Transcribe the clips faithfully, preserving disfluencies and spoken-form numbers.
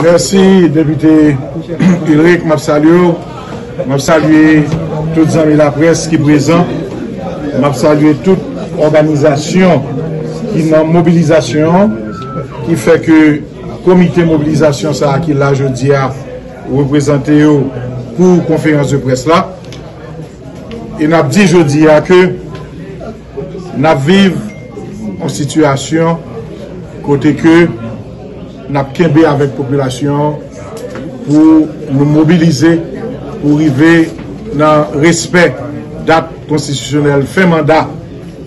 Mèsi, Depite Ulric, m ap salye w. M ap salye tout zanmi laprès ki prezan. M ap salye tout òganizasyon ki nan mobilizasyon an, ki fè ke komite mobilizasyon sa a ki la jodi a reprezante yo pou konferans de près la. E n ap di jodi a ke n ap viv yon sitiyasyon kote ke n ap kenbe avèk popilasyon an pou nou mobilize pou rive nan respè dat konstitisyonèl fen manda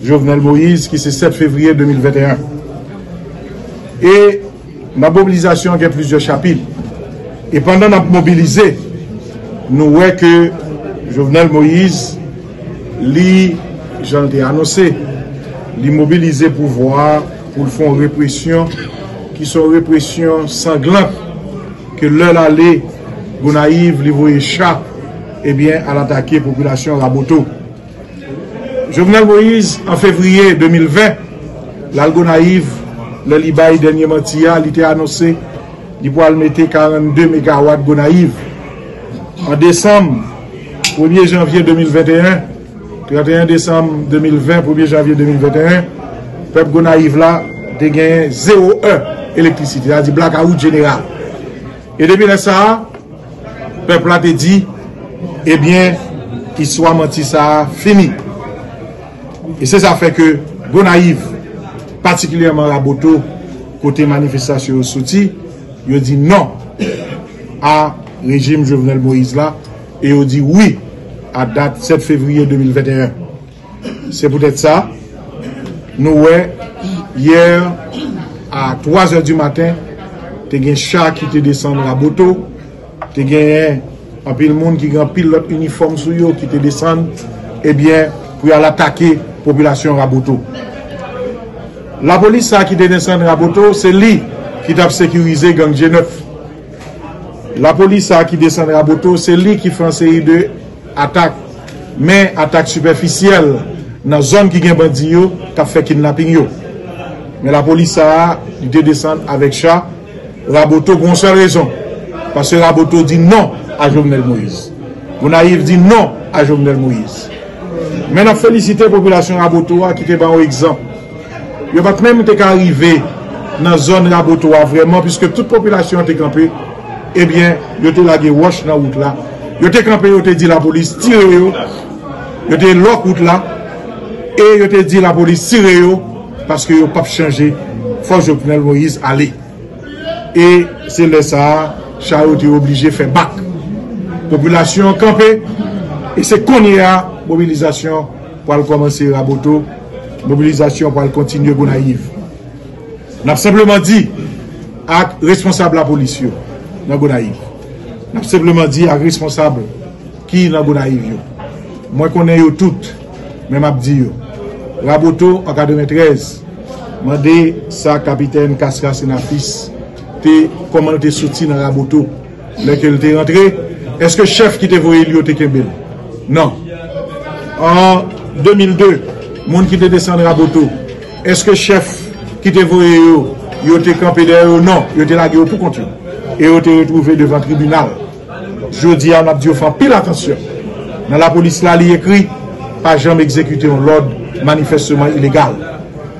Jovenel Moïse, ki se sèt fevriye de mil venteyen. E nan mobilizasyon an gen plizyè chapit. E pandan n ap mobilize, nou wè ke Jovenel Moïse, li, jan l te anonse, li mobilize pouvwa a pou l fè yon represyon ki se yon represyon sanglant, ke lè l ale Gonayiv, li voye cha, ebyen, al atake popilasyon Raboto. Jovenel Moïse, an fevriye de mil ven, l al Gonayiv, lè li bay dènye manti a, li te anonse li pral mete karannde megawat Gonayiv. An desanm, premye janvye de mil venteyen, trannteyen desanm de mil ven, premye janvye de mil venteyen, pèp Gonayiv la te genyen zewo è elektrisite, sètadi blakawout jeneral. E depi lè sa a, pèp la te di, ebyen, istwa manti sa a fini. E se sa fè ke Gonayiv, patikilyèman Raboto, kote manifestasyon yo soti, yo di non a rejim Jovenel Moïse la, e yo di wi a dat sèt fevriye de mil venteyen. Se poutèt sa, nou wè, yè a twa zè di maten, te gen cha ki te desann Raboto, te genyen anpil moun ki gen anpil lòt inifòm sou yo ki te desann, ebyen, pou y al atake popilasyon Raboto. Lapolis sa a ki te desann Raboto, se li ki t ap sekirize gang G nèf. Lapolis sa a ki desann Raboto, se li ki fè yon seri de atak, men atak sipèfisyèl nan zòn ki gen bandi yo k ap fè kidnaping yo. Men lapolis sa a, li te desann avèk cha, Raboto pou yon sèl rezon, paske Raboto di non a Jovenel Moïse. Gonayiv di non a Jovenel Moïse. Men n ap felisite popilasyon Raboto a ki te ba yon egzanp. Yo pa t menm te ka rive nan zòn Raboto a vrèman, piske tout popilasyon an te kanpe. Ebyen, yo te lage wòch nan wout la. Yo te kanpe, yo te di lapolis tire yo. Yo te lòk wout la. E yo te di lapolis tire yo, paske yo p ap chanje. Fò Jovenel Moïse ale. E se lè sa a, cha yo te oblije fè bak. Popilasyon an kanpe, e se kounye a, mobilizasyon pral kòmanse Raboto, mobilizasyon pral kontinye Gonayiv. N ap senpleman di ak responsab lapolis yo nan Gonayiv, n ap senpleman di ak responsab ki nan Gonayiv yo, mwen konnen yo tout, men m ap di yo. Raboto an katreventrèz, mande sa kapitèn Casca Senafis te, kòman l te soti nan Raboto lè ke l te rantre. Èske chèf ki te voye l yo te kenbe l? Non. An de mil de, moun ki te desann Raboto, èske chèf ki te voye yo, yo te kanpe dèyè yo? Non, yo te lage yo pou kont yo. E yo te retwouve devan tribinal. Jodi a, n ap di yo fè anpil atansyon. Nan lapolis la, li ekri, pa janm egzekite yon lòd manifèsteman ilegal.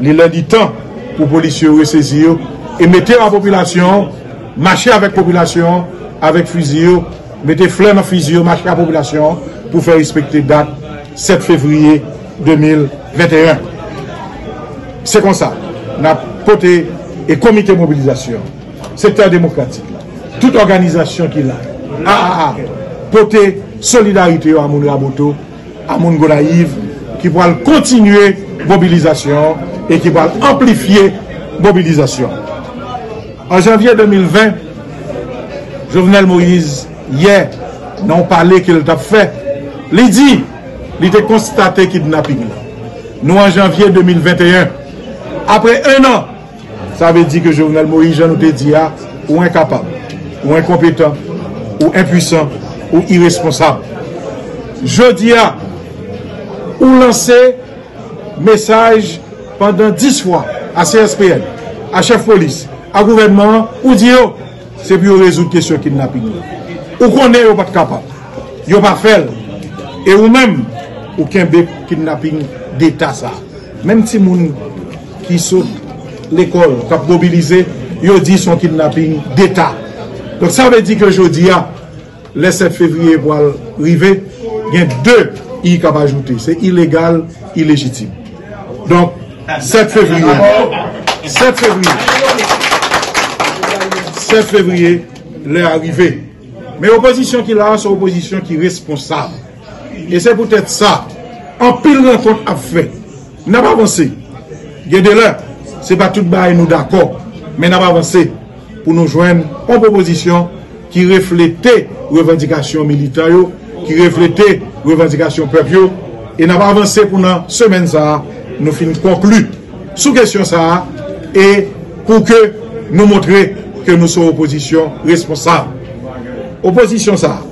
Li lè li tan pou polisye yo resezi yo e mete yo a popilasyon an, mache avèk popilasyon an, avèk fizi yo, mete flè nan fizi yo, mache a popilasyon an pou fè respekte dat sèt fevriye de mil venteyen. Se konsa, n ap pote e komite mobilizasyon, sektè demokratik la, tout òganizasyon ki la, A A A, pote solidarite yo a moun Raboto, a moun Gonayiv, ki pral kontinye mobilizasyon an e ki pral anplifye mobilizasyon an. An janvye de mil ven, Jovenel Moïse, yè, nan yon pale ke l t ap fè, li di li te konstate kidnaping la. Nou an janvye de mil venteyen. Apre en an, sa vle di ke Jovenel Moïse, jan nou te di a, ou enkapab, ou enkonpetan, ou enpwisan, ou iresponsab. Jodi a, ou lanse mesaj pandan dis fwa a C S P N, a chèf polis, A gouvènman an, ou di yo, se pou yo rezoud kesyon kidnaping nan. Ou konnen yo pa t kapab. Yo pa fè l. E ou menm, ou kenbe kidnaping deta sa. Menm timoun ki sot lekòl, k ap mobilize, yo di se yon kidnaping deta. Donk sa vle di ke jodi a, lè sèt fevriye pral rive, gen de i k ap ajoute. Se ilegal, ilejitim. Donk, sèt fevriye, sèt fevriye, sèt fevriye, lè a rive. Men opozisyon ki la a, se opozisyon ki responsab. E se poutèt sa, anpil rankont ap fèt. N ap avanse. Gen de lè, se pa tout bagay nou dakò, men n ap avanse pou nou jwenn yon pwopozisyon ki reflete revandikasyon militan yo, ki reflete revandikasyon pèp yo, e n ap avanse pou nan semèn sa a, nou fin konkli sou kesyon sa a, e pou ke nou montre ke nou se yon opozisyon responsab. Opozisyon sa a,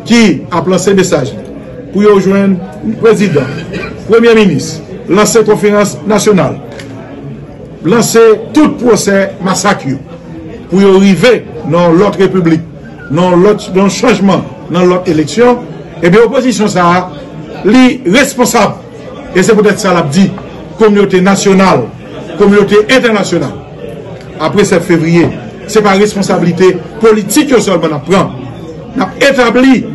ki ap lanse mesaj li pou yo jwenn prezidan, premye minis, lanse konferans nasyonal, lanse tout pwosè masak yo, pou yo rive nan yon lòt repiblik, nan yon lòt, nan yon chanjman, nan lòt eleksyon, ebyen, opozisyon sa a, li responsab. E se poutèt sa l ap di, kominote nasyonal, kominote entènasyonal, apre sèt fevriye, se pa responsablite politik yo sèlman n ap pran. N ap etabli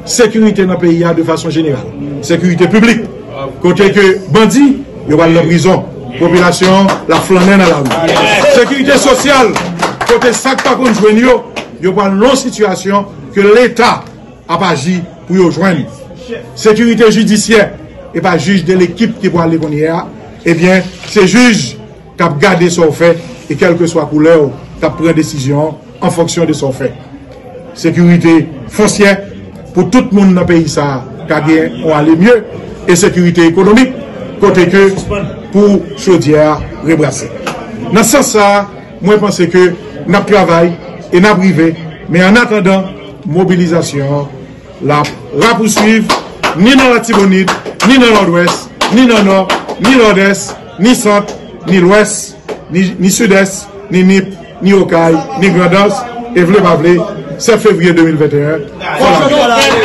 sekirite nan peyi a de fason jeneral. Sekirite piblik, kote ke bandi, yo pral nan prizon, popilasyon an, l ap flannen nan lari. Sekirite sosyal, kote sa k pa konn jwenn yo, yo pral nan yon sitiyasyon ke Leta ap aji pou yo jwenn. Sekirite jidisyè, e pa jij de lekip ki pwale kounye a, ebyen, se jij k ap gade sa w fè, e kèlkeswa koulè w, k ap pran desizyon an fonksyon de sa w fè. Sekirite fonsyè pou tout moun nan peyi sa a ka gen yon ale mye, e sekirite ekonomik, kote ke pou chodyè a rebrase. Nan sans sa a, mwen panse ke n ap travay e n ap rive, men annatandan, mobilizasyon an l ap rapouswiv ni nan Latibonit, ni nan Nòdwès, ni nan Nò, ni Nòdès, ni Sant, ni Lwès, ni, ni Sidès, ni Nip, ni Okay, ni Grandans, e vle pa vle, sèt fevriye de mil venteyen, fò n ale.